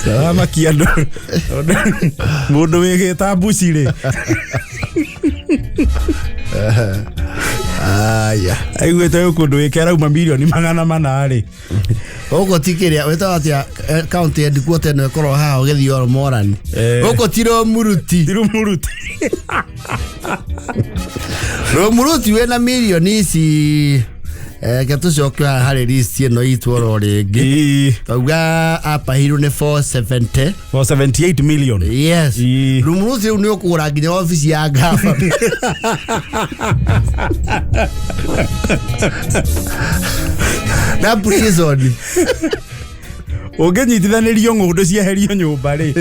S2: Thamaki andũ mũndũ wĩgĩta mbuci rĩ.
S1: Aya.
S2: Aiguĩte gwĩ kũndũ wĩke arauma milioni 400 rĩ.
S1: Gũkũ ti kĩrĩa wĩtagwo atĩa, county headquarter ĩno ĩkorwo haha ũgĩthiĩ Ormorani. Gũkũ ti Rũmuruti.
S2: Ti Rũmuruti.
S1: Rũmuruti wĩna milioni ici Reke tũcoke haha harĩ list ĩno itũ oro rĩngĩ. Twauga Upper Hill nĩ 470.
S2: 478 million.
S1: Yes. Rumuruthi rĩu nĩ ũkũgũra nginya obici ya ngaba. Na prison.
S2: Ũngĩnyitithanĩrio ng'ũndũ cieherio nyũmba rĩ,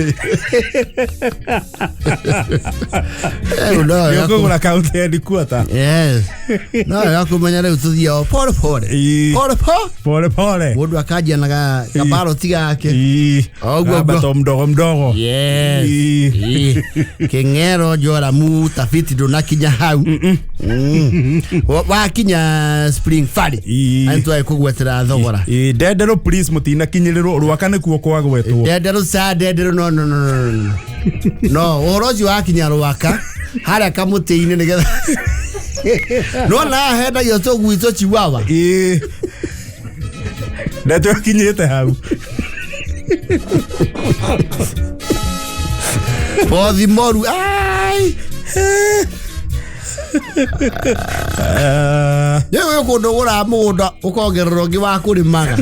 S1: Rĩu no
S2: nĩ
S1: wega
S2: ũkũgũra county headquarter.
S1: Yes. No wega kũmenya rĩu tũthiao pole pole. Pole pole.
S2: Pole pole.
S1: Mũndũ akanjia na kabaroti gake. Oguo
S2: Ambato mdogo mdogo.
S1: Yes. Kĩng'ero Joramu tafiti ndũnakinya hau. Wakinya Spring Valley. Anĩ twagĩ kũgwetera thogora.
S2: Ndenderũ please mũtinakinyĩrĩrwo rwaka nĩkuo kwagwetwo.
S1: Ndenderũ ca ndenderũ no no no no no. No ũhoro ũcio wakinya rwaka harĩa kamũtĩ-inĩ nĩgetha nona haha hendagio tũgui tũchiwawa.
S2: Ndeto ĩkinyĩte hau.
S1: Bothi moru ai. Rĩu wĩ kũndũ ũgũraga mũgũnda ũkongerera ũngĩ wa kũrĩmaga.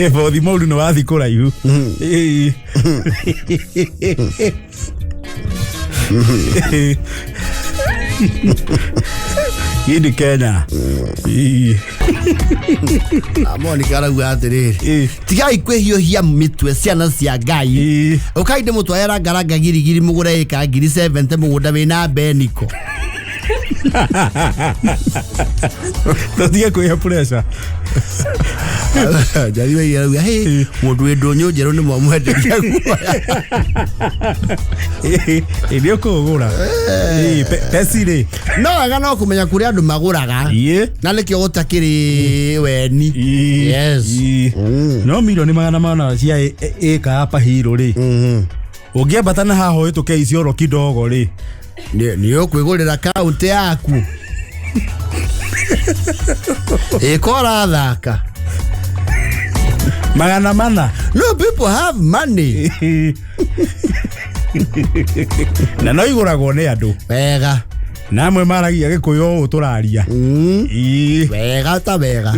S2: Bothi moru nĩ wathi kũraihu. Hii ni Kenya.
S1: Monica arauga atĩrĩrĩ, tigai kwĩhiũhia mĩtwe ciana cia Ngai, ũkai ndĩmũtware rangaranga girigiri mũgũre ĩka ngiri 70 mũgũnda wĩna beniko.
S2: Tũtige kwĩhe pressure.
S1: Njariwe arauga hĩ mũndũ wĩ ndũnyũ njerũ nĩ mwamwenderia guoya.
S2: Ĩ nĩ ũkũgũra. Peci rĩ.
S1: No wega no kũmenya kũrĩa andũ magũraga na nĩkĩo gũtakĩrĩ weni. Yes.
S2: No milioni 400 cia ĩka hapa hiro rĩ, ũngĩambata na haha ũhĩtũke Isiolo kidogo rĩ,
S1: nĩ ũkwĩgũrĩra kaũntĩ yaku. Ĩka ũrathaka.
S2: 400.
S1: No people have money.
S2: Na no igũragwo nĩ andũ.
S1: Wega.
S2: Na amwe maragia gĩkũyũ ũũ tũraria.
S1: Wega ta wega.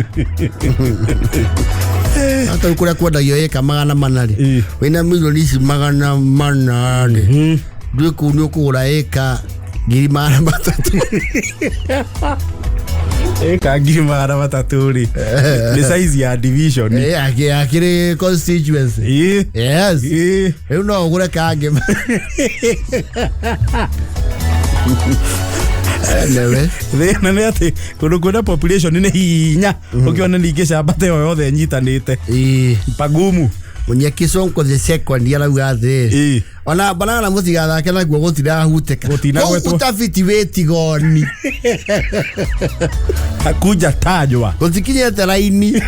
S1: Hata kũrĩa kwendagio ĩka 400 rĩ, wĩna milioni ici 400 rĩ, ndwĩ kũu nĩ ũkũgũra ĩka ngiri 300.
S2: Ĩka ngiri 300 rĩ, nĩ size ya division.
S1: Akĩrĩ constituency. Yes. Rĩu no ũgũre kangĩ. Anyway.
S2: Thĩna nĩ atĩ kũndũ kwĩna population nĩ hinya ũkĩona ningĩ cambate o yothe ĩnyitanĩte. Pagumu.
S1: Mũnyeki Sonko the second arauga atĩrĩrĩ, ona banana mũtigathake naguo gũtirahutĩka.
S2: Gũtinagwetwo.
S1: Kũu utafiti wĩ tigoni.
S2: Hakuja tajwa.
S1: Gũtikinyĩte raini.